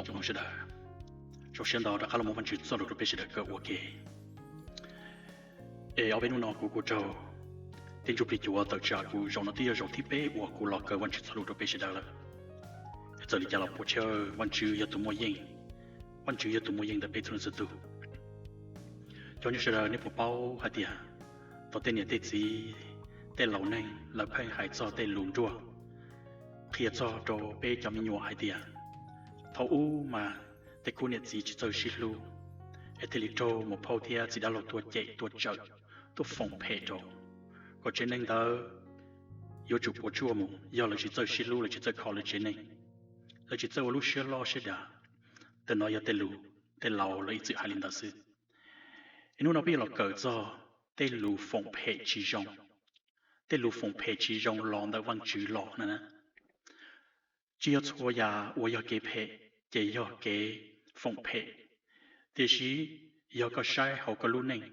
Cov sawv daws, zoo siab ntau rov qab los muaj Vajtswv txoj lus rau peb sawv daws kawm ua ke. Es ob peb hnub no kuv kuj raug tej ntsuj plig cuav tawm tsam kuv, zaum no twb yog zaum thib peb uas kuv los kawm Vajtswv txoj lus rau peb sawv daws lawm. Txawm li cas los puas tsawg, Vajtswv yog tus muaj yeej, Vajtswv yog tus muaj yeej ntawm peb txhua leej txhua tus. Cov ntsuj sawv daws, nej puas paub hais tias tau tej niam tej txiv, tej laus neeg lawv pheej hais txog tej lus nruaj qhia txog rau peb cov me nyuam hais tias thaum ub mas tej khub niam txiv tsis txawj sib hlub, es thiaj li raug mus phauj thiab txiv dab laug tuaj cem tuaj tsawm, tuaj foom phem rau, kom tsev neeg ntawd yuav tsum puas tsuaj mus yog lawv tsis txawj sib hlub, lawv tsis txawj kho lawv tsev neeg, lawv tsis txawj ua lub siab loj siab dav. Tej no yog tej lus tej laus lawv ib txwm hais li ntawd xwb. Es hnub no peb yuav los kawm txog tej lus foom phem tsis zoo, tej lus foom phem tsis zoo los ntawm Vajtswv los na. Tsis yog txhua yam uas yog kev phem ces yog kev foom phem, tiam sis yog koj saib hauv koj lub neej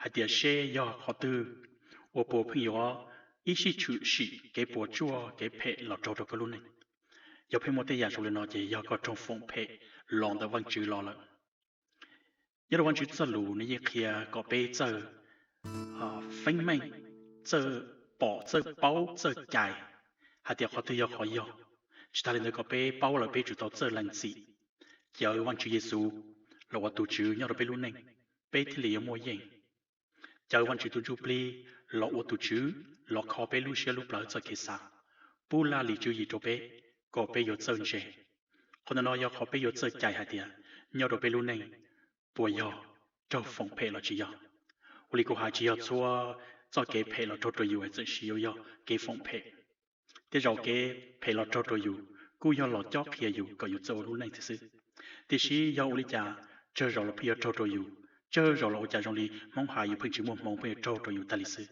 hais tias seb yog qhov twg uas puas pheej yuav ib sij tshwm sim kev puas tsuaj kev phem los raug rau koj lub neej. Yog pheej muaj tej yam zoo li no ces yog koj raug foom phem los ntawm Vajtswv los lawm. Nyob rau Vajtswv txoj lus nws yeej qhia kom peb txawj feeb meej, txawj pom, txawj paub, txawj cais hais tias qhov twg yog qhov yog. Tsis tas li ntawd, kom peb paub lawm peb yuav tsum tau txawj lees txim, caw Vajtswv Yexus los ua tus Tswv nyob rau peb lub neej, peb thiaj li yuav muaj yeej. Caw Vajtswv tus Ntsuj Plig los ua tus Tswv los kho peb lub siab lub plawv txoj kev xav, pub laj lim tswv yim rau peb kom peb yuav txawj ntse. Qhov ntawm no yog qhov peb yuav txawj cais hais tias nyob rau peb lub neej puas yog raug foom phem los tsis yog. Ua li kuv hais, tsis yog txhua txoj kev phem los raug rau yus es txawm sis yuav yog kev foom phem. Tej zaum kev phem los raug rau yus kuj yog los cob qhia yus kom yus txawj ua lub neej thiab xwb. Tiam sis yog ua li cas tsawg zaus los pheej yuav raug rau yus, tsawg zaus los ua cas zoo li Hmoob hais yus pheej tsis muaj hmoov pheej yuav raug rau yus tag li xwb.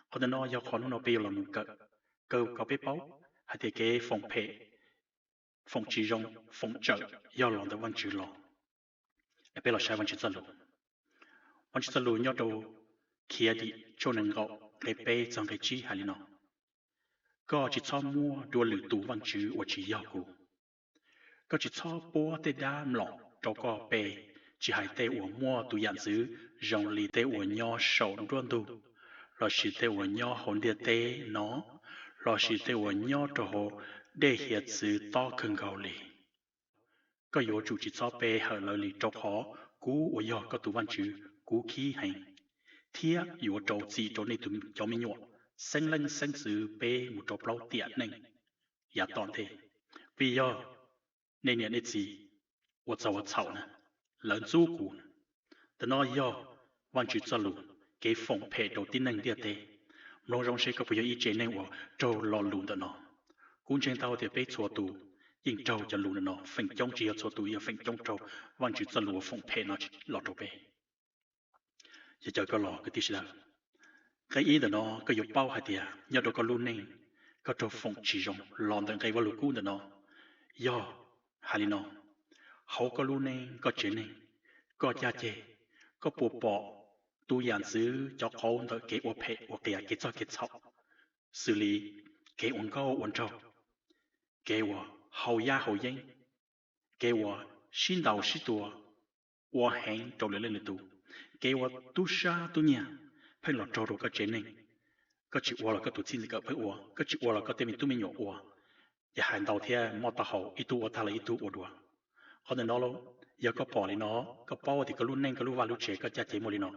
Qhov ntawm no yog qhov hnub no peb yuav los mus kawm, kawm kom peb paub hais tias kev foom phem, foom tsis zoo, foom tsawm yog los ntawm Vajtswv los. Peb los saib Vajtswv txoj lus. Vajtswv txoj lus nyob rau Khiavdim tshooj nees nkaum nqe peb txog nqe tsib hais li no: Koj tsis txhob muab dua lwm tus vaj tswv uas tsis yog kuv. Koj tsis txhob puab tej dab mlom rau koj pe, tsis hais tej uas muaj tus yam ntxwv zoo li tej uas nyob saum nruab ntug, lossis tej uas nyob hauv ntiaj teb no, lossis tej uas nyob rau hauv dej hiav txwv tob kawg nkaus li. Koj yuav tsum tsis txhob pe hawm lawv li, rau qhov kuv uas yog koj tus Vaj Tswv, kuv khib heev, thiab yuav rau txim rau nej cov me nyuam xeeb leej xeeb ntxwv peb mus rau plaub tiam neej yav tom ntej, vim yog nej niam nej txiv ua txaug ua txhaum na, lawv ntxub kuv. Ntawm no yog Vaj Tswv txoj lus, kev foom phem rau tib neeg ntiaj teb. Mloog zoo seb koj puas yog ib tsev neeg uas raug lo lus ntawm no. Kuv ntseeg tau tias peb txhua tus yeej raug cov lus ntawm no feem coob, tsis yog txhua tus, yog feem coob raug Vaj Tswv txoj lus uas foom phem no los rau peb. Yog caw koj los kwv tij sawv daws, nqe ib ntawm no koj yuav paub hais tias nyob rau koj lub neej koj raug foom tsis zoo los ntawm nqe Vaj Lug Kub ntawm no. Yog hais li no, hauv koj lub neej koj tsev neeg, koj caj ceg, koj puas pom tus yam ntxwv cov qauv ntawm kev ua phem ua qias kev txog kev txhaum, xws li kev ua nkauj ua nraug, kev uas haus yaj haus yeeb, kev uas sib ntaus sib tua ua heev rau lwm leej lwm tus, kev uas tub sab tub nyiag pheej los raug rau koj tsev neeg. Koj tsis ua los koj tus txij ntxawm kawm pheej ua, koj tsis ua los koj tej me tub me nyuam ua, ces hais ntau thiab mob taub hau, ib tug ua tag los ib tug ua dua. Qhov ntawm no los, yog koj pom li no, koj paub tias koj lub neej koj lub vaj lub tsev koj caj ceg muaj li no,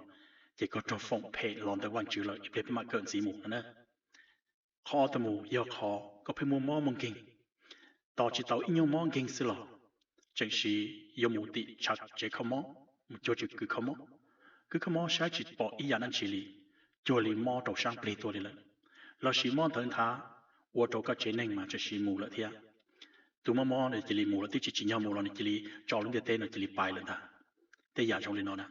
ces koj raug foom phem los ntawm Vaj Tswv lawm, ib pliag peb mam kawm ntxiv mus no na. Qhov ob tuaj mus yog qhov koj pheej muaj mob muaj nkeeg, tos tsis tau ib nyuag mob nkeeg xwb los tseem sis yuav mus tim tshav tsev kho mob, mus cuag tsev kws kho mob, kws kho mob saib tsis pom ib yam dab tsi li, cuag li mob rau sab plig tuaj li lawm, lossis mob nthawv nthav ua rau koj tsev neeg mas tseem sis mus lawm thiab. Tus mob mob nws cia li mus lawm, twb tsis tsim nyog mus los nws cia li tso lub ntiaj teb no cia li pais lawm ntag. Tej yam zoo li no na,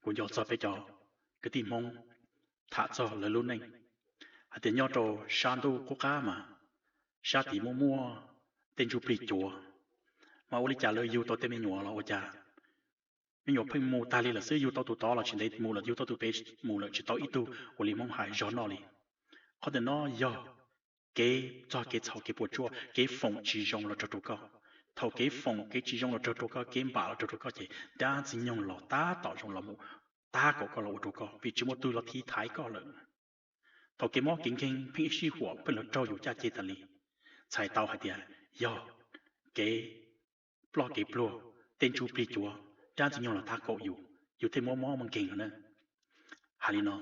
kuv nco txog peb cov kwv tij Hmoob tham txog lawv lub neej hais tias nyob rau sab ntuj qub qab mas sab tid muaj muaj tej ntsuj plig cuav, mas ua li cas lawv yug tau tej me nyuam los ua cas me nyuam pheej mus tag li lawm xwb, yug tau tus tod los tsis ntev mus lawm, yug tau tus pem mus lawm, tsis tau ib tug ua li Hmoob hais zog noj li. Qhov ntawm no yog kev txog kev txhaum kev puas tsuaj kev foom tsis zoo los raug rau koj. Thaum kev foom kev tsis zoo los raug rau koj, kev npam los raug rau koj ces dab ntxwg nyoog los tab tom zoo los mus tab kaum koj los ua rau koj vim tsis muaj tug los thib thaiv koj lawm. Thaum kev mob kev nkeeg pheej ib sij huam pheej los raug yus caj ceg tas li, txhais tau hais tias yog kev ploj kev pluag, tej ntsuj plig cuav, dab ntxwg nyoog los tab kaum yus, yus thiaj mob mob muaj nkeeg no na. Hais li no,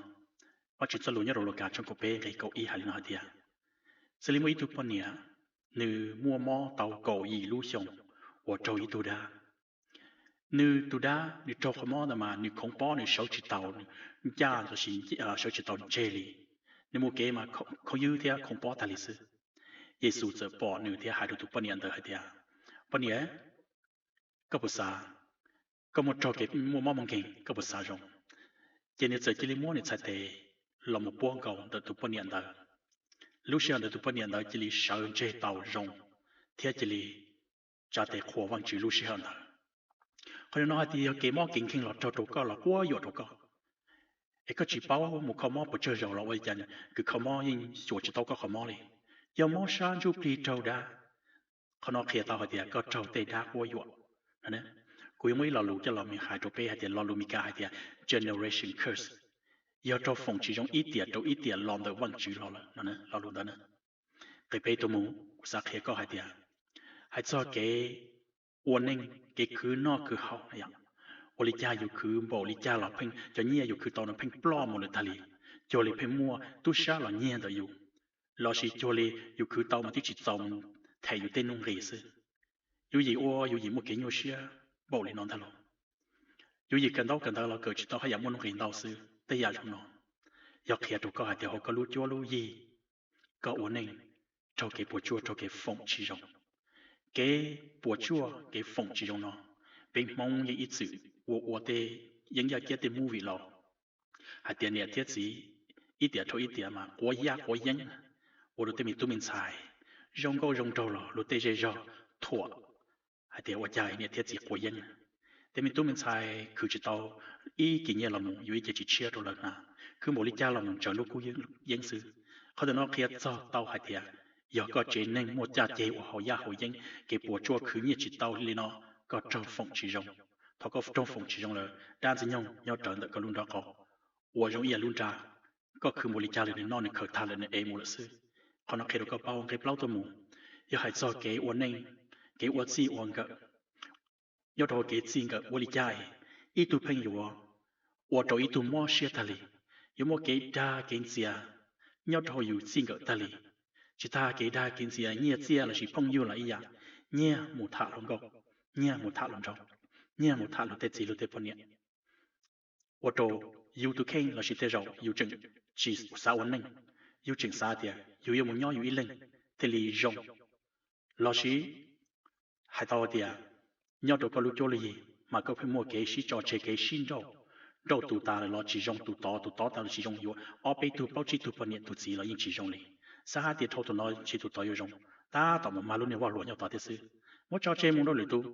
Vajtswv txoj lus nyob rau Lukas tshooj kaum peb nqe kaum ib hais li no hais tias, xws li muaj ib tug poj niam, nws muaj mob tau kaum yim lub xyoo uas raug ib tug dab. Nws tus dab nws raug qhov mob ntawd mas nws khoov pob nws sawv tsis taus, nws ncaj los sis sawv tsis taus ntseg li. Nws mus kev mas khoov ywg thiab khoov pob tag li xwb. Yexus txawm pom nws thiab hais rau tus poj niam ntawd hais tias, poj niam, koj puas xav, koj muaj raug kev muaj mob muaj nkeeg, koj puas xav zoo? Ces nws txawm cia li muab nws txhais tes los mus puab nkaus ntawm tus poj niam ntawd. Lub sij hawm ntawd tus poj niam ntawd cia li sawv ntseg tau zoo thiab cia li tsa tes qhuas Vajtswv lub sij hawm ntawd. Qhov no hais tias yog kev mob kev nkeeg los raug rau koj los quab yuam rau koj, es koj tsis paub mus kho mob puas tsawg zaus los ua li cas kws kho mob yeej xyuas tsis tau koj qhov mob li. Yog mob sab ntsuj plig raug dab, qhov no qhia tau hais tias koj raug tej dab quab yuam. Kuv yuav muaj ib lo lus coj los hais rau peb hais tias lo lus Meskas hais tias generation curse, yog raug foom tsis zoo ib tiam rau ib tiam los ntawm Vajtswv los lawm no, lo lus ntawd na. Nqe peb tuaj mus kuv xav qhia koj hais tias, hais txog kev ua neej, kev khwv noj khwv haus no yom, ua li cas yus khwv npaum li cas los pheej cov nyiaj yus khwv tau no pheej ploj mus lawm tag li, cuag li pheej muaj tub sab los nyiag ntawm yus, los sis cuag li yus khwv tau mas twb tsis txaus mus them yus tej nuj nqis xwb. Yus yim ua yus yim muaj kev nyuaj siab npaum li no ntag los, yus yim kawm ntaub kawm ntawv los kawm tsis tau haj yam muaj nuj nqis ntau xwb. Tej yam zoo no yog qhia rau koj hais tias hauv koj lub cuab lub yig, koj ua neej raug kev puas tsuaj raug kev foom tsis zoo. Kev puas tsuaj kev foom tsis zoo no, peb Hmoob yeej ib txwm ua ua tej yeeb yaj kiab tej movie los hais tias niam thiab txiv ib tiam dhau ib tiam mas quav yaj quav yeeb, ua rau tej me tub me ntxhais zoo nkauj zoo nraug los luag tej zej zog thuam hais tias ua cas niam thiab txiv quav yeeb na. Tej me tub me ntxhais khwv tsis tau ib kis nyiaj los mus yus ib ce tsis tshiab rau lawv hnav, khwv npaum li cas los mus ntsaws lub kub yeeb xwb. Qhov ntawm no qhia txog tau hais tias yog koj tsev neeg muaj caj ceg ua haus yaj haus yeeb, kev puas tsuaj khwv nyiaj tsis tau li no, koj raug foom tsis zoo. Thaum koj raug foom tsis zoo lawm dab ntxwg nyoog nyob rawv ntawm koj lub nraub qaum, ua zoo ib yam lub nra, koj khwv npaum li cas lawm nws noj nws khaws tag lawm nws ev mus lawm xwb. Qhov no qhia rau koj paub nqe plaub tuaj mus, yog hais txog kev ua neej, kev ua txij ua nkawm. Nyob rau hauv kev txij nkawm ua li cas es ib tug pheej yuav ua rau ib tug mob siab tag li, yuav muaj kev dag kev ntxias nyob rau hauv yus txij nkawm tag li. Tsis tag kev dag kev ntxias nyiaj txiaj lossis phooj ywg los ib yam, nyiag mus tham luag nkauj, nyiag mus tham luag nraug, nyiag mus tham luag tej txiv luag tej poj niam, ua rau yus tus kheej lossis tej zaum yus tseem tsis xav ua neej, yus tseem xav tias yus yuav mus nyob yus ib leeg thiaj li zoo. Lossis hais tau tias nyob rau koj lub cuab lub yig mas koj pheej muaj kev sib tso tseg kev sib nrauj, nrauj tus tas lawm los tsis zoo, tus tod tus tod tas los tsis zoo, yuav ob peb tug plaub tsib tug poj niam tus txiv los yeej tsis zoo li. Xav hais tias dhau tus no ntshe tus tod yuav zoo, tab tom mus mag lub niag vaj hluas nyob tod thiab xwb. Muab tso tseg mus rau lwm tus,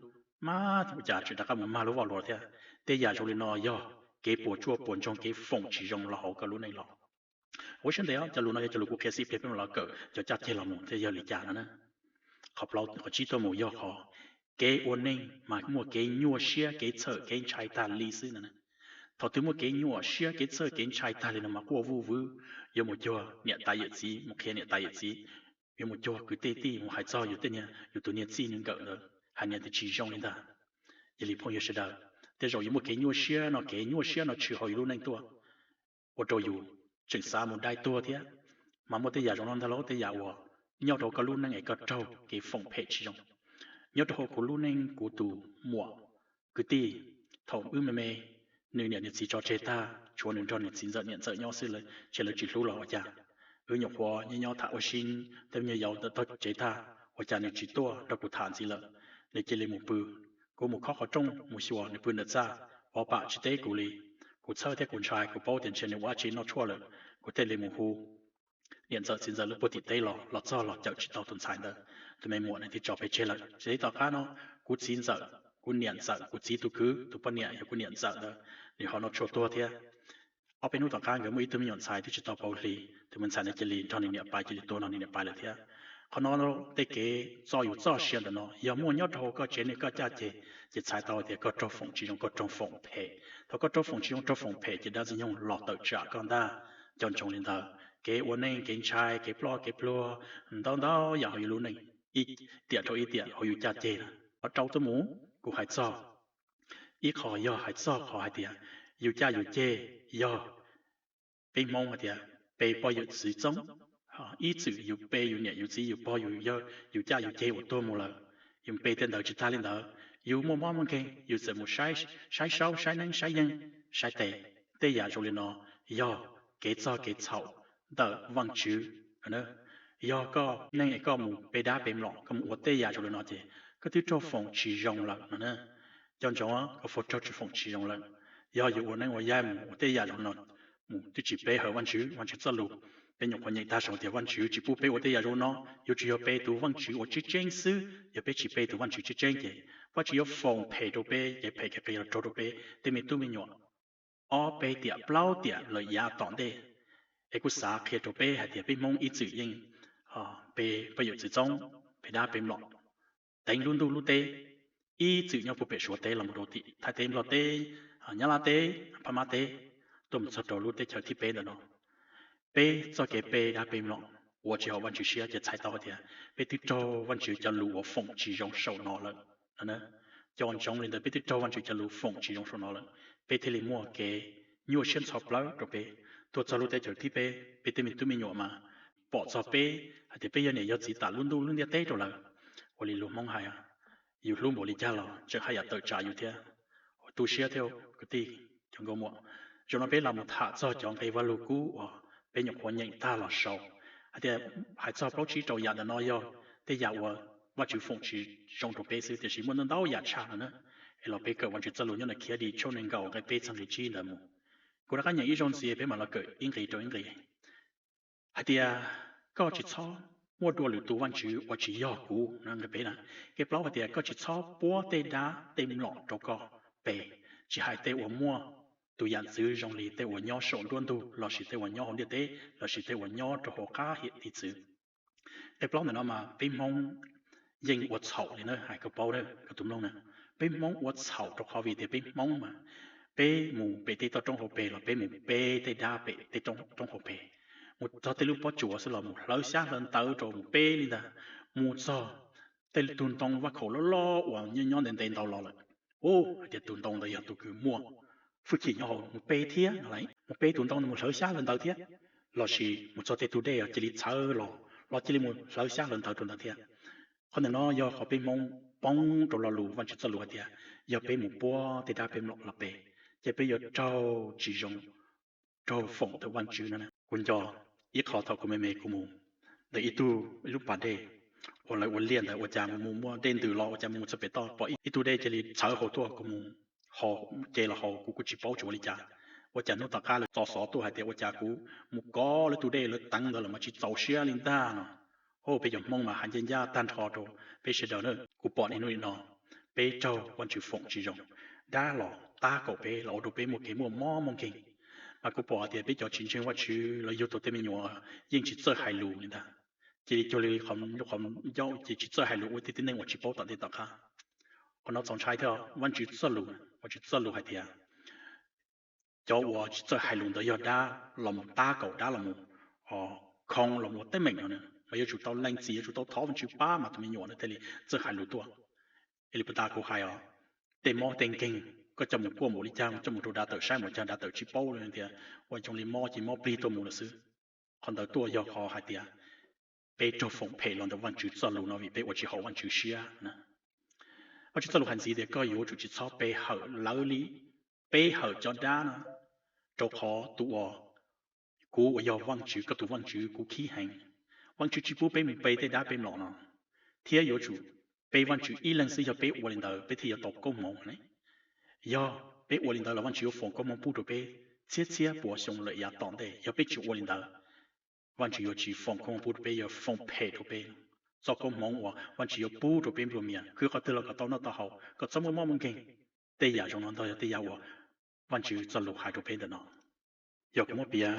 mas ua cas tseem rov qab mus mag lub vaj hluas thiab. Tej yam zoo li no yog kev puas tsuaj puas ntsoog kev foom tsis zoo los hauv koj lub neej los. Ua siab ntev, cov lus no yog cov lus kuv qhia xib pliag peb mam los kawm cov caj ceg los mus thiab yog li cas no na. Qhov tsib tuaj mus yog qhov kev ua neej mas muaj kev nyuaj siab kev txhawm kev ntshai tag li xwb no na. Thaum twg muaj kev nyuaj siab kev txhawm kev ntshai tag li no mas quaj vuj vwb, yuav mus cuag niam tais yawm txiv, mus qhia niam tais yawm txiv, yuav mus cuag kwv tij tij, mus hais txog yus tej niag, yus tus niag txij niag nkawm ntawd, hais niam tias tsis zoo li ntag. Yog li phooj ywg sawv daws, tej zaum yuav muaj kev nyuaj siab no, kev nyuaj siab no tshwm hauv yus lub neej tuaj, ua rau yus tseem xav mus dai tuag thiab. Mas muaj tej yam zoo no ntag lauj, tej yam uas nyob rau koj lub neej es koj raug kev foom phem tsis zoo. Nyob rau hauv kuv lub neej kuv tus muam kwv tij, thaum wb me me, nws niam nws txiv tso tseg tag, tshuav nws nrog nws txiv ntxawm niam ntxawm nyob xwb, ces lawv tsis hlub los ua cas. Wb nyuam qhuav nyob nyob tham ua si, tej me nyuam yaus ntawm tog tsev tag ua cas nws tsis tuaj nrog kuv tham ntxiv lawm, nws cia li mus pw. Kuv mus khob qhov rooj mus xyuas nws pw ntawm txaj, pov pam tsis teb kuv li. Kuv txhawj thiab kuv ntshai, kuv paub tias ntshe nws ua dab tsi noj tshuaj lawm, kuv thiaj li mus hu niam ntxawm txiv ntxawm lub puag tim teb los, los txog los cawm tsis tau tus ntxhais ntawd, tus me muam ntawd twb tso peb tseg lawm. Tsis tas tom qab no, kuv txiv ntxawm, kuv niam ntxawm, kuv txiv tus kwv tus poj niam yog kuv niam ntxawm ntawd, nws ho noj tshuaj tuag thiab. Ob peb hnub tom qab nkawd muaj ib tug me nyuam ntxhais twb tsis tau pauv hli, tus me ntxhais ntawd cia li nrog nws niam pais, cia li tuag nrog nws niam pais lawm thiab. Qhov no tej kev txo yus txoj sia ntawm no yog muaj nyob rau hauv koj tsev neeg koj caj ces, ces txhais tau tias koj raug foom tsis zoo, koj raug foom phem. Thaum koj raug foom tsis zoo, raug foom phem ces dab ntxwg nyoog los tawm tsam koj ntag. Nco ntsoov li ntawd, kev ua neej, kev ntshai, kev ploj kev pluag, ntau ntau yam hauv yus lub neej, ib tiam dhau ib tiam hauv yus caj ces na. Qhov rau tuaj mus, kuv hais txog ib qho, yog hais txog qhov hais tias yus caj yus ceg, yog peb Hmoob hais tias pe poj yawm txwv txoob, ib txwm yus pe yus niam yus txiv yus pog yus yawg yus caj yus ceg uas tuag mus lawm, yus pe tej ntawd. Tsis tag li ntawd, yus muaj mob muaj nkeeg yus txawm mus saib saub saib neeb saib yeeg, saib tes, tej yam zoo li no yog kev txog kev txhaum ntawm Vajtswv. Yog koj neeg es koj mus pe dab pe mlom, koj mus ua tej yam zoo li no ces koj twb raug foom tsis zoo lawm no na. Nco ntsoov, koj raug foom tsis zoo lawm. Yog yus ua neej ua yaig mus ua tej yam zoo li no, mus twb tsis pe hawm Vajtswv, Vajtswv txoj lus, peb nyuam qhuav nyeem tag saud tias Vajtswv tsis pub peb ua tej yam zoo no, yuav tsum yog pe tus Vajtswv uas tseeb tseeb xwb. Yog peb tsis pe tus Vajtswv tseeb tseeb ces Vajtswv yuav foom phem rau peb, kev phem kev qias los raug rau peb tej me tub me nyuam ob peb tiam plaub tiam lawm yav tom ntej. Es kuv xav qhia rau peb hais tias peb Hmoob ib txwm yeej pe poj yawm txwv txoob, pe dab pe mlom, teev lub ntuj lub teb, ib txwm nyob puag pem Suav teb los mus rau tim Thaib teb, Nplog teb, Nyab Laj teb, Phab Mab teb, tuaj mus txog rau lub teb chaws thib peb ntawm no. Peb txoj kev pe dab pe mlom ua tsis haum Vajtswv siab ces txhais tau hais tias peb twb raug Vajtswv cov lus uas foom tsis zoo saum no lawm. Nco ntsoov li ntawd, peb twb raug Vajtswv cov lus foom tsis zoo saum no lawm, peb thiaj li muaj kev nyuaj siab ntxhov plawv rau peb. Tuaj txog lub teb chaws thib peb, peb tej me tub me nyuam mas pom txog peb hais tias peb yog niam yog txiv tam lub ntuj lub ntiaj teb rau lawv. Ua li lus Hmoob hais, yus hlub npaum li cas los tseem haj yam tawm tsam yus thiab. Tu siab thiab kwv tij cov nkauj muam. Zaum no peb los mus tham txog cov nqe Vajluskub uas peb nyuam qhuav nyeem tag los saud, hais tias hais txog plaub tsib rau yam ntawm no yog tej yam uas Vajtswv foom tsis zoo rau peb xwb, tiam sis muaj ntau ntau yam tshaj no na. Es los peb kawm Vajtswv txoj lus nyob ntawm Khiavdim tshooj nees nkaum nqe peb txog nqe tsib ntawd mus. Kuv rov qab nyeem ib zaug ntxiv peb mam los kawm ib nqe rau ib nqe. Hais tias koj tsis txhob muaj dua lwm tus vaj tswv uas tsis yog kuv no nqe peb na. Nqe plaub hais tias koj tsis txhob puab tej dab tej mlom rau koj pe, tsis hais tej uas muaj tus yam ntxwv zoo li tej uas nyob saum nruab ntug lossis tej uas nyob hauv ntiaj teb lossis tej uas nyob rau hauv qab hiam tiv txwv. Nqe plaub ntawm no mas peb Hmoob yeej ua txhaum li na, hais koj paub na, koj tus mloog na. Peb Hmoob ua txhaum rau qhov vim tias peb Hmoob mas peb mus pem tej toj roob hauv pes los peb mus pe tej dab pem tej roob hauv pes, mus txog tej lub pob tsuas xwb los mus hlawv xyab hlawv ntawv rau mus pe li ntag, mus txog tej tug ntoo vaj khaum loj loj uas nyob nyob ntev ntev ntau los lawm, u, hais tias tus ntoo ntawd yog tus kws muaj hwj chim nyob hauv, mus pe thiab no lauj, mus pe tus ntoo ntawd mus hlawv xyab hlawv ntawv thiab, lossis mus txog tej tug dej cia li txhawv los, los cia li mus hlawv xyab hlawv ntawv rau ntawd thiab. Qhov ntawm no yog qhov peb Hmoob poob rau lo lus Vaj Tswv txoj lus hais tias yog peb mus puab tej dab peb mlom los pe, ces peb yuav raug tsis zoo, raug foom ntawm Vaj Tswv no. Kuv nco ib qho thaum kuv me me kuv mus ntawm ib tug, ib lub pas dej uas lawv ua liaj ntawd, ua cas mus mus muaj dej ntws los ua cas mus mus txog pem toj pom ib tug dej cia li txhawv hauv tuaj, kuv mus haus, ces los haus, kuv kuj tsis paub tsuas ua li cas. Ua cas hnub tom qab lawv txo xov tuaj hais tias ua cas kuv mus kov lawv tus dej lawv teev ntawd lawm mas tsis txaus siab li ntag no. Peb cov Hmoob mas hais ncaj ncaj tag nrho rau peb sawv daws na. Kuv pom niaj hnub nim no peb raug Vaj Tswv foom tsis zoo, dab los tab kaum peb los ua rau peb muaj kev muaj mob muaj nkeeg. Mas kuv pom hais tias peb cov tsis ntseeg Vaj Tswv los yug tau tej me nyuam yeej tsis txawj hais lus li ntag, cia li cuag li qhov ncauj ces tsis txawj hais lus ua tej tib neeg uas tsis paub tom ntej tom qab. Qhov no txaus ntshai thiab, Vaj Tswv txoj lus, Vaj Tswv txoj lus hais tias cov uas tsis txawj hais lus ntawd yog dab los mus tab kaum, dab los mus khoo los mus ua teeb meem no na, mas yuav tsum tau lees txim, yuav tsum tau thov Vaj Tswv pab mas tus me nyuam na thiaj li txawj hais lus tuaj. Es li puag ta kuv hais os, tej mob tej nkeeg koj coj mus kuaj npaum li cas, coj mus rau dav tawm saib npaum li cas dav tawm tsis paub li tias ua zoo li mob ces mob plig tuaj mus lawm xwb. Qhov ntawd tuaj yog qhov hais tias peb raug foom phem los ntawm Vaj Tswv txoj lus no vim peb ua tsis haum Vaj Tswv siab na. Vaj Tswv txoj lus hais ntxiv tias koj yuav tsum tsis txhob pe hawm lawv li peb hawm cov dab no, rau qhov tus uas kuv uas yog Vaj Tswv, koj tus Vaj Tswv kuv khib heev. Vaj Tswv tsis pub peb mus pe tej dab peb mlom no, thiab yuav tsum pe Vaj Tswv ib leeg xwb, yog peb ua li ntawd peb thiaj yuav tau koob hmoov ne. Yog peb ua li ntawd los Vaj Tswv yuav foom koob hmoov pub rau peb txhiab txhiab puas xyoo lawm yav tom ntej. Yog peb tsis ua li ntawd, Vaj Tswv yuav tsis foom koob hmoov pub rau peb, yuav foom phem rau peb. Txoj koob hmoov uas Vaj Tswv yuav pub rau peb nplua mias khwv qhov twg los kom tau noj tau haus, kom txhob muaj mob muaj nkeeg, tej yam zoo no ntag yog tej yam uas Vaj Tswv txoj lus hais rau peb ntawm no. Yog kuv muab piav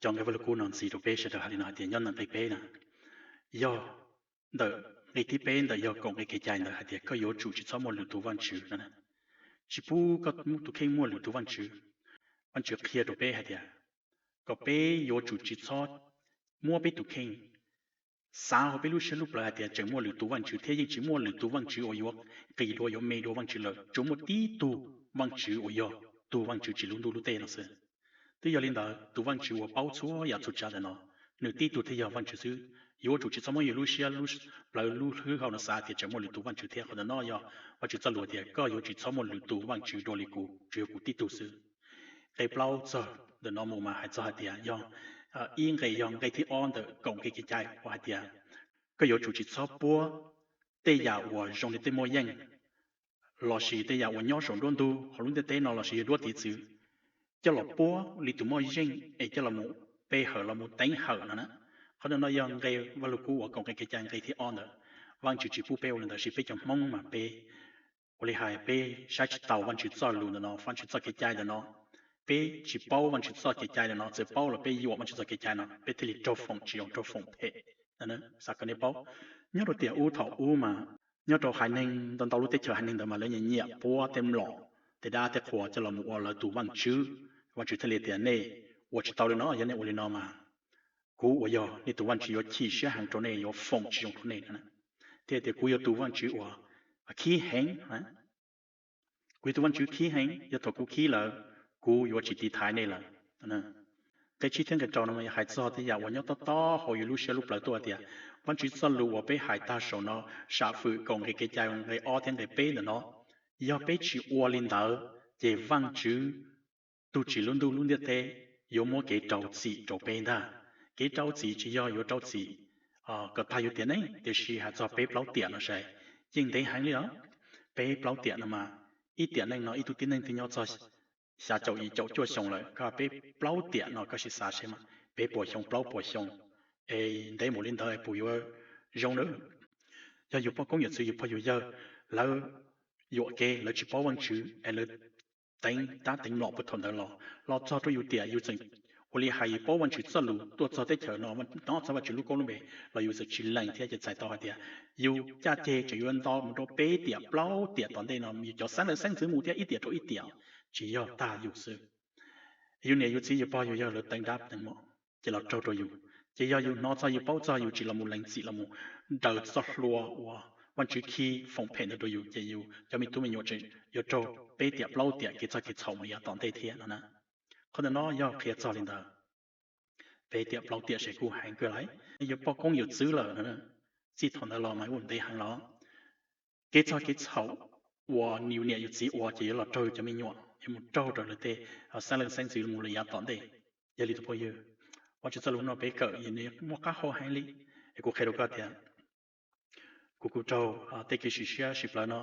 cov nqe Vaj Lug Kub no ntxiv rau peb sawv daws hais li no hais tias nyob ntawm nqe peb na, yog ntawm nqe thib peb ntawm yog kaum nqe kev cai ntawd hais tias koj yuav tsum tsis txhob muaj lwm tus vaj tswv no. Tsis pub koj tus kheej muaj lwm tus vaj tswv. Vaj tswv qhia rau peb hais tias kom peb yuav tsum tsis txhob muab peb tus kheej xav hauv peb lub siab lub plawv hais tias tseem muaj lwm tus vaj tswv thiab yeej tsis muaj lwm tus vaj tswv uas yuav nqis dua yuav me dua Vaj tswv lawm, tsuas muaj tib tug Vaj tswv uas yog tus Vaj tswv tsim lub ntuj lub teb no xwb. Twb yog li ntawd tus Vaj tswv uas paub txhua yam txhua tsav ntawm no, nws tib tug thiaj yog Vaj tswv xwb. Yuav tsum tsis txhob muab yus lub siab lub plawv lub hwj hauj no xav tias tseem muaj lwm tus Vaj tswv thiab. Qhov ntawm no yog Vaj tswv txoj lus tias koj yuav tsis txhob muaj lwm tus vaj tswv dua li kuv, tsuas yog kuv tib tug xwb. Nqe plaub txog ntawm no mus mas hais txog hais tias yog ib nqe, yog nqe thib ob ntawm kaum nqe kev cai uas hais tias koj yuav tsum tsis txhob puab tej yam uas zoo li tej muaj yeej lossis tej yam uas nyob saum nruab ntug hauv lub ntiaj teb no lossis yog duab tiv txwv coj los puab li tus muaj yeej es coj los mus pe hawm los mus teev hawm no na. Qhov ntawm no yog nqe Vaj lug kub uas kaum nqe kev cai nqe thib ob ntawd. Vaj tswv tsis pub peb ua li ntawd, sis peb cov Hmoob mas peb ua li hais peb saib tsis taus Vaj tswv txoj lus ntawm no, Vaj tswv txoj kev cai ntawm no. Peb tsis paub Vaj tswv txoj kev cai ntawm no, txawm paub los peb yuam Vaj tswv txoj kev cai no peb thiaj li raug foom tsis zoo, raug foom phem. Xav kom nej paub, nyob rau tiam ub thaum ub mas nyob rau haiv neeg ntau ntau lub teb chaws haiv neeg ntawd mas lawv nyiam nyiam puab tej mlom tej dab tej qhua coj los mus ua lawv tus vaj tswv. Vaj tswv thiaj li tias nej ua tsis tau li no, yog nej ua li no mas kuv uas yog nej tus Vaj tswv yuav chim siab heev rau nej, yuav foom tsis zoo rau nej. Thiaj tias kuv yog tus Vaj tswv uas khib heev, kuv yog tus Vaj tswv khib heev, yog thaum kuv khib lawm kuv yuav tsis tiv thaiv nej lawm. Nqe tsib thiab nqe rau no mas yog hais txog tej yam uas nyob tob tob hauv yus lub siab lub plawv tuaj tias Vaj tswv txoj lus uas peb hais tag saum no, sam fwm kaum nqe kev cai nqe ob thiab nqe peb ntawm no, yog peb tsis ua li ntawd ces Vaj tswv tus tsim lub ntuj lub ntiaj teb yuav muab kev rau txim rau peb ntag. Kev rau txim tsis yog yuav rau txim kom tag yus tiam neej, tiam sis hais txog peb plaub tiam no sav, yeej ntev heev li os. Peb plaub tiam no mas ib tiam neej no ib tug tib neeg twb nyob txog xya caum yim caum cuaj xyoo lawm, koj peb plaub tiam no koj sim xav seb mas peb puas xyoo plaub puas xyoo es ntev mus li ntawd puas yuav zoo na. Yog yus poj koob yawm txwv yus pog yus yawg lawv yuam kev lawv tsis paub Vaj tswv es lawv teev dab teev mlom puag thaum ntawd los, los txog rau yus tiam yus tseem ua li hais yus paub Vaj tswv txoj lus tuaj txog teb chaws no, hnov txog Vaj tswv lub koob lub npe los yus txawm tsis lees thiab ces txhais tau hais tias yus caj ceg tseem yuav nto mus rau peb tiam plaub tiam tom ntej no yus cov xeeb leej xeeb ntxwv mus thiab ib tiam rau ib tiam, tsis yog tag yus xwb. Yus niam yus txiv yus pog yus yawg lawv teev dab teev mlom ces los raug rau yus. Ces yog yus hnov txog yus paub txog yus tsis los mus lees txim los mus daws txoj hlua uas Vaj tswv khi foom phem ntawd rau yus ces yus cov me tub me nyuam tseem yuav raug peb tiam plaub tiam kev txog kev txhaum mus li yav tom ntej thiab no na. Qhov ntawm no yog qhia txog li ntawd. Peb tiam plaub tiam seb kuj heev kawg lawm, yus poj koob yawm txwv lawm no. Txij thaum ntawd los mas kuj ntev heev los kev txog kev txhaum uas yus niam yus txiv ua ces yuav los raug yus cov me nyuam, yuav mus raug rau lawv tej xeeb leej xeeb ntxwv mus li yav tom ntej. Yog li tus phooj ywg, Vaj tswv txoj lus no peb kawm nws muaj qab hau heev li. Es kuv qhia rau koj tias kuv kuj raug tej kev sim siab sim plawv no,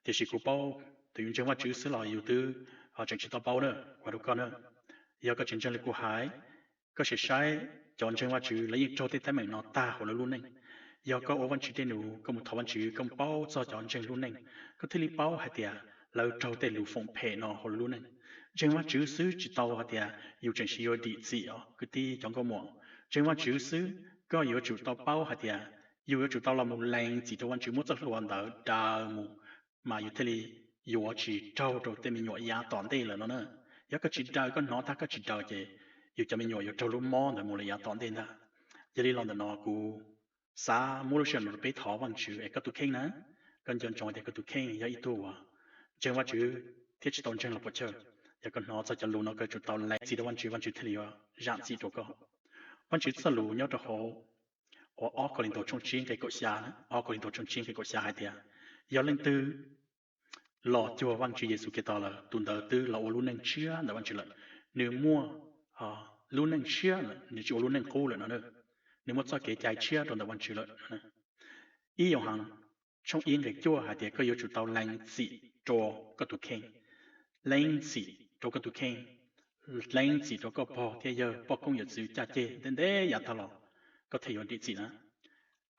tiam sis kuv paub tias yus ntseeg Vaj tswv xwb los yus twb tseem tsis tau paub na, kuv hais rau koj na. Yog koj tsis ntseeg li kuv hais, koj sim saib cov ntseeg Vaj tswv lawv yeej raug tej teeb meem no tag hauv lawv lub neej. Yog koj ua Vaj tswv dej num, koj mus thov Vaj tswv, koj mus paub txog cov ntseeg lub neej, koj thiaj li paub hais tias lawv raug tej lus foom phem no hauv lawv lub neej. Ntseeg Vaj tswv xwb tsis tau hais tias yus tseem sim yuav dim txim os kwv tij cov nkauj muam. Ntseeg Vaj tswv xwb, koj yuav tsum tau paub hais tias yus yuav tsum tau los mus lees txim rau Vaj tswv, muab txoj hlua ntawd daws mus, mas yus thiaj li yuav tsis raug rau tej me nyuam yav tom ntej lawm no na. Yog koj tsis daws, koj hnov tag koj tsis daws ces yus cov me nyuam yuav raug lub mob ntawd mus li yav tom ntej ntag. Yog li los ntawm no kuv xav muab lub sij hawm no rau peb thov Vaj tswv es koj tus kheej na, koj nco ntsoov tias koj tus kheej yog ib tug uas ntseeg Vaj tswv thiab tsis tau ntseeg los puas chawj. Yog koj hnov txog cov lus no koj yuav tsum tau lees txim rau Vaj tswv, Vaj tswv thiaj li yuav zam txim rau koj. Vaj tswv txoj lus nyob rau hauv uas ob Kauleethaus tshooj tsib nqe kaum xya, ob Kauleethaus tshooj tsib nqe kaum xya hais tias yog leej twg los cuag Vaj tswv Yexus Khetos lawm, tus ntawd twb los ua lub neej tshiab ntawm Vaj tswv lawm. Nws muaj lub neej tshiab lawm, nws tsis ua lub neej qub lawm no. Nws muaj txoj kev cai tshiab rau ntawm Vaj tswv lawm. Ib Yauhas tshooj ib nqe cuaj hais tias koj yuav tsum tau lees txim rau koj tus kheej, lees txim rau koj tus kheej, lees txim rau koj pog thiab yawg, poj koob yawm txwv, caj ceg ntev ntev yav tag los, koj thiaj yuav dim txim na.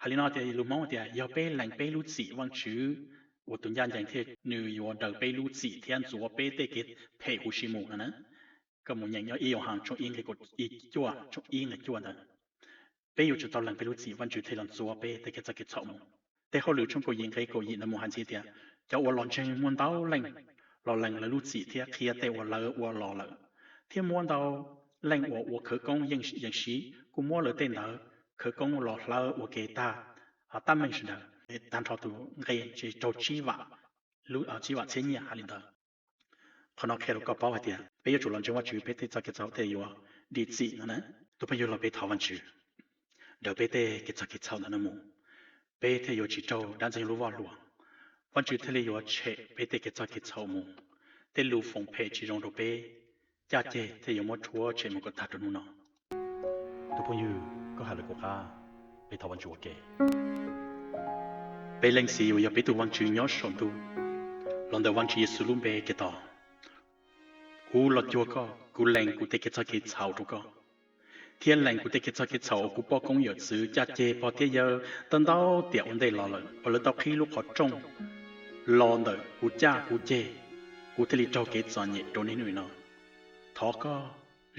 Hais li no tias lus Hmoob tias yog peb lees peb lub txim, Vaj tswv uas tus ncaj ncees thiab nws yuav daws peb lub txim thiab ntxuav peb tej kev phem huv si mus no na. Koj mus nyeem nyob ib Yauhas tshooj ib nqe cuaj, tshooj ib nqe cuaj ntawd. peb yuav tsum tau lees peb lub txim, Vajtswv thiaj los ntxuav peb tej kev txoj kev txhaum mus. Tej hauj lwm tshooj kaum yim nqe kaum yim no mus hais ntxiv tias, cov uas los ntseeg muaj ntau leej los lees lawv lub txim thiab qhia tej uas lawv ua los lawm, thiab muab ntau leej uas ua khawv koob yeej siv kuj muab lawv tej ntawd khawv koob los hlawv ua ke tag, tab meeg sawv daws. Tag nrho tus nqe ces raug tsib vam txhiab nyiaj hais li ntawd. Qhov no qhia rau koj paub hais tias peb yuav tsum los ntseeg Vajtswv, peb tej txoj kev txhaum thiaj yuav dim txim no na. Tus phooj ywg, los peb thov Vajtswv daws peb tej kev txoj kev txhaum ntawm no mus, peb thiaj yuav tsis raug dab ntxwg nyoog lub voj hlua. Vajtswv thiaj li yuav tshem peb tej kev txoj kev txhaum mus, tej lus foom phem tsis zoo rau peb, caj ceg thiaj yuav muab rhuav tshem mus kom tag rau hnub no. Tus phooj ywg, koj hais lawm kuv qab, peb thov Vajtswv ua ke. Peb Leej Txiv uas yog peb tus Vajtswv nyob saum ntuj, los ntawm Vajtswv Yexus lub npe Khetos, kuv los cuag koj, kuv lees kuv tej kev txoj kev txhaum rau koj, thiab lees kuv tej kev txoj kev txhaum uas kuv poj koob yawm txwv caj ceg pog thiab yawg tau ntau tiam ua ntej los lawm uas lawv tau qhib lub qhov rooj los ntawm kuv caj kuv ceg, kuv thiaj li raug kev txom nyem rau niaj hnub no. Thov koj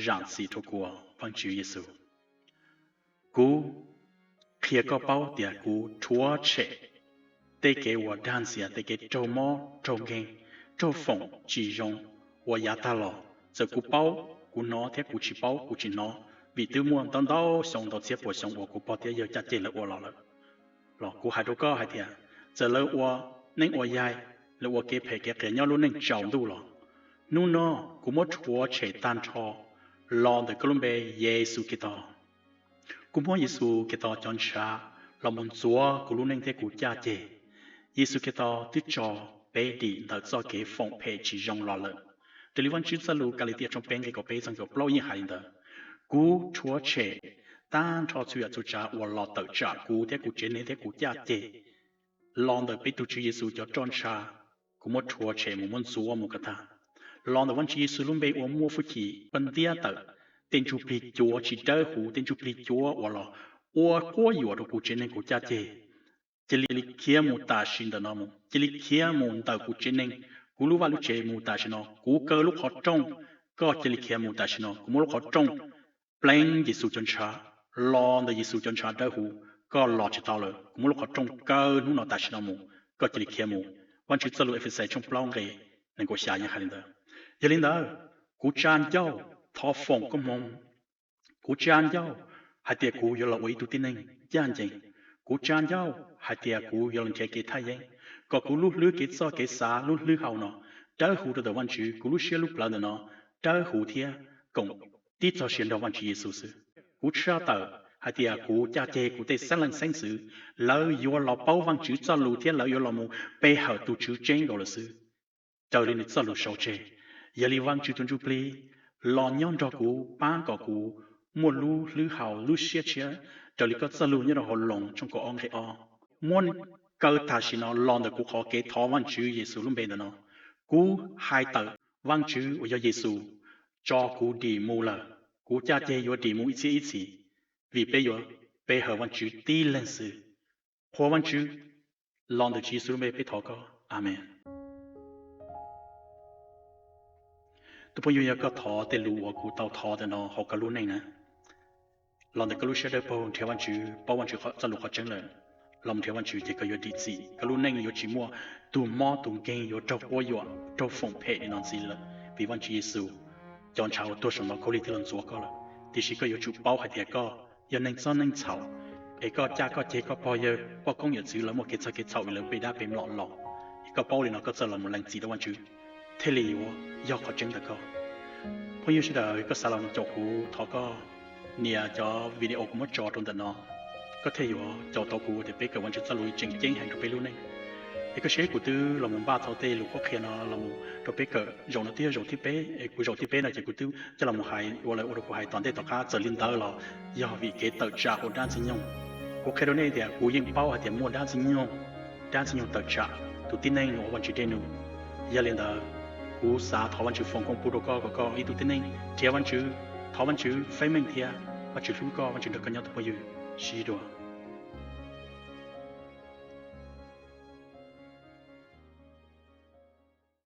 zam txim rau kuv, Vajtswv Yexus. Kuv qhia koj paub tias kuv rhuav tshem tej kev uas dag ntxias, tej kev raug mob raug nkeeg, raug foom tsis zoo uas yav tag los, txawm kuv paub kuv hnov thiab kuv tsis paub kuv tsis hnov, vim twb muaj ntau ntau xyoo ntau txhiab puas xyoo uas kuv pog thiab yawg caj ceg lawv ua los lawm, los kuv hais rau koj hais tias, txawm lawv ua neeb ua yaig, lawv ua kev phem kev qias nyob lub neej tsaus ntuj los, hnub no kuv muab rhuav tshem tag nrho los ntawm koj lub npe Yexus Khetos. Kuv muab Yexus Khetos cov ntshav los mus ntxuav kuv lub neej thiab kuv caj ceg. Yexus Khetos twb tso peb dim ntawm txoj kev foom phem tsis zoo los lawm. Raws li Vajtswv txoj lus Kalatias tshooj peb nqe kaum peb txog kaum plaub yeej hais li ntawd. Kuv rhuav tshem tag nrho txhua yam txhua tsav uas los tawm tsam kuv thiab kuv tsev neeg thiab kuv caj ceg los ntawm peb tus Tswv Yexus cov roj ntsha, kuv muab rhuav tshem mus, muab ntxuav mus kom tag los ntawm Vajtswv Yexus lub npe uas muaj hwj chim koj ntiab tawm tej ntsuj plig cuav tsis dawb huv, tej ntsuj plig cuav uas los ua quab yuam rau kuv tsev neeg kuv caj ceg. Cia li khiav mus tam sim ntawm no mus, cia li khiav mus ntawm kuv tsev neeg, kuv lub vaj lub tsev mus tam sim no. Kuv kaw lub qhov rooj, koj cia li khiav mus tam sim no. Kuv muab lub qhov rooj pleev Yexus cov ntshav, los ntawm Yexus cov ntshav dawb huv, koj los tsis tau lawm. Kuv muab lub qhov rooj kaw hnub no tam sim no mus, koj cia li khiav mus. Vajtswv txoj lus Efexais tshooj plaub nqe nees nkaum xya yeej hais li ntawd. Yog li ntawd, kuv tsa ncauj thov foom koob hmoov. Kuv tsa ncauj hais tias kuv yuav los ua ib tug tib neeg ncaj ncees. Kuv tsa ncauj hais tias kuv yuav los nrhiav kev thaj yeeb, kom kuv lub hlwb kev txawj kev xav lub hlwb hau no dawb huv rau ntawm Vajtswv, kuv lub siab lub plawv ntawm no dawb huv thiab koom tib txog siab nrog Vajtswv Yexus xwb. Kuv tshaj tawm hais tias kuv caj ceg kuv tej xeeb leej xeeb ntxwv, lawv yuav los paub Vajtswv txoj lus thiab lawv yuav los mus pe hawm tus Tswv tseeb nkaus lawm xwb, raws li nws txoj lus sau tseg. Yog li Vajtswv tus Ntsuj Plig, los nyob nrog kuv, pab kom kuv muaj lub hlwb hau lub siab tshiab raws li koj txoj lus nyob rau hauv Loos tshooj kaum ob nqe ob. Muab kaw tam sim no los ntawm kuv qhov kev thov Vajtswv Yexus lub npe ntawm no. Kuv hais tawm Vajtswv uas yog Yexus tso kuv dim mus lawm, kuv caj ceg yuav dim mus ib txhiab ib txhis, vim peb yuav pe hawm Vajtswv tib leeg xwb. Qhuas Vajtswv, los ntawm Tswv Yexus lub npe peb thov koj, Amees. Tus phooj ywg, yog koj thov tej lus uas kuv tau thov ntawm no hauv koj lub neej na, los ntawm koj lub siab dawb paug nrhiav Vajtswv, paub Vajtswv txoj lus qhov tseeb lawm, los nrhiav Vajtswv ces koj yuav dim txim, koj lub neej yuav tsis muaj tus mob tus nkeeg, yuav raug quab yuam raug foom phem li no ntxiv lawm, vim Vajtswv Yexus cov ntshav uas tuag saum no khaub lig twb los ntxuav koj lawm. Tiam sis koj yuav tsum paub hais tias koj yog neeg txoj neeg txhaum, es koj caj koj ceg koj pog yawg poj koob yawm txwv lawv muaj kev txog kev txhaum vim lawv pe dab pe mlom los. Es koj paub li no koj txawj los mus lees txim rau Vajtswv thiaj li yuav yog qhov tseeb ntawm koj. Phooj ywg sawv daws, koj xav los caum kuv thov koj nias cov video kuv muab tso rau ntawm no, koj thiaj yuav caum tau kuv tias peb kawm Vajtswv txoj lus tseem ceeb heev rau peb lub neej. Es koj saib kuv twb los mus npaj tau tej lus qhuab qhia no los mus rau peb kawm zaum no twb yog zaum thib peb, es kuv zaum thib peb no ces kuv twb coj los mus hais ua lawv ua rau kuv hais tom ntej tom qab. Txawm li ntawd los yog vim kev tawm tsam hauv dab ntxwg nyoog. Kuv qhia rau nej tias kuv yeej paub hais tias muaj dab ntxwg nyoog, dab ntxwg nyoog tawm tsam tus tib neeg uas ua Vajtswv dej num. Yog li ntawd, kuv xav thov Vajtswv foom koob pub rau koj kom koj ib tug tib neeg nrhiav Vajtswv, thov Vajtswv feeb meej thiab Vajtswv hlub koj, Vajtswv nrog koj nyob tus phooj ywg. Sib ntsib dua.